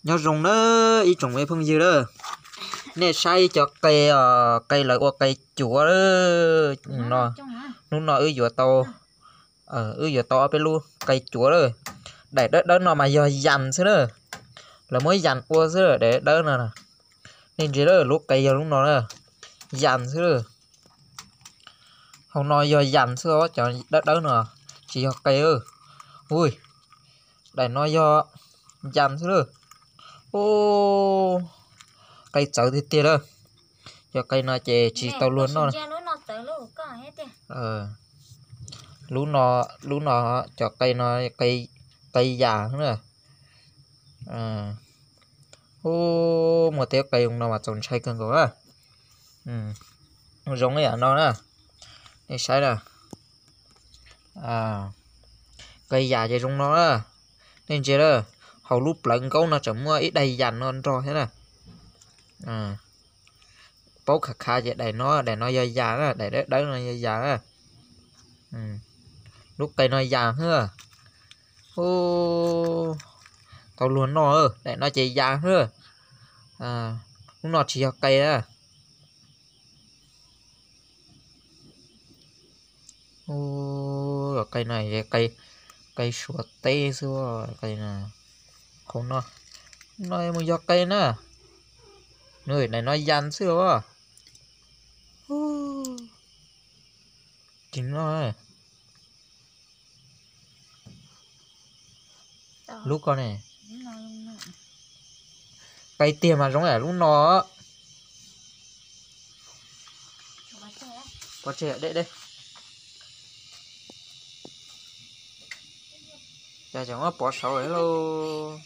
Nyob zoo na ib tsoom me phooj ywg na, nej saib cov qe, qe lawv ua qe cuav no, hnub no wb yuav tau, wb yuav tau ob peb lub qe cuav lawm. Daim dawb dawb no mas yog yas xwb na, lawv muab yas ua xwb daim dawb dawb no. Nej ntsia lawm, lub qe yog lub no na, yas xwb lawm. Hauv no yog yas xwb os, cov dawb dawb no tsis yog qe. Ui, daim no yog yas xwb lawm. Qe txawv tiag tiag lawm. Cov qe no ces tsis tau luag noj. Lub no, lub no, cov qe no, qe yas na. Ub, muaj tej qe no mas txaus ntshai kawg nkaus na. Zoo li yam no na, nej saib na. Qe yas ces zoo no na. Nej ntsia na, hauv lub plawv nkaub no tseem muaj ib daim yas no nrog thiab na. Paub khav khav ces daim no, daim no yog yas na, daim dawb dawb no yog yas na. Lub qe no yas xwb. Tau luag noj, daim no ces yas xwb. Lub no tsis yog qe na. Qe no, qe Suav teb xwb. Qhov no, no mus yog qe na. Daim no yas xwb os. Tsis noj. Lub ko ne, qe tiag mas zoo yam lub no. Pov tseg deb deb. Cas tseem muab pov saud lauj.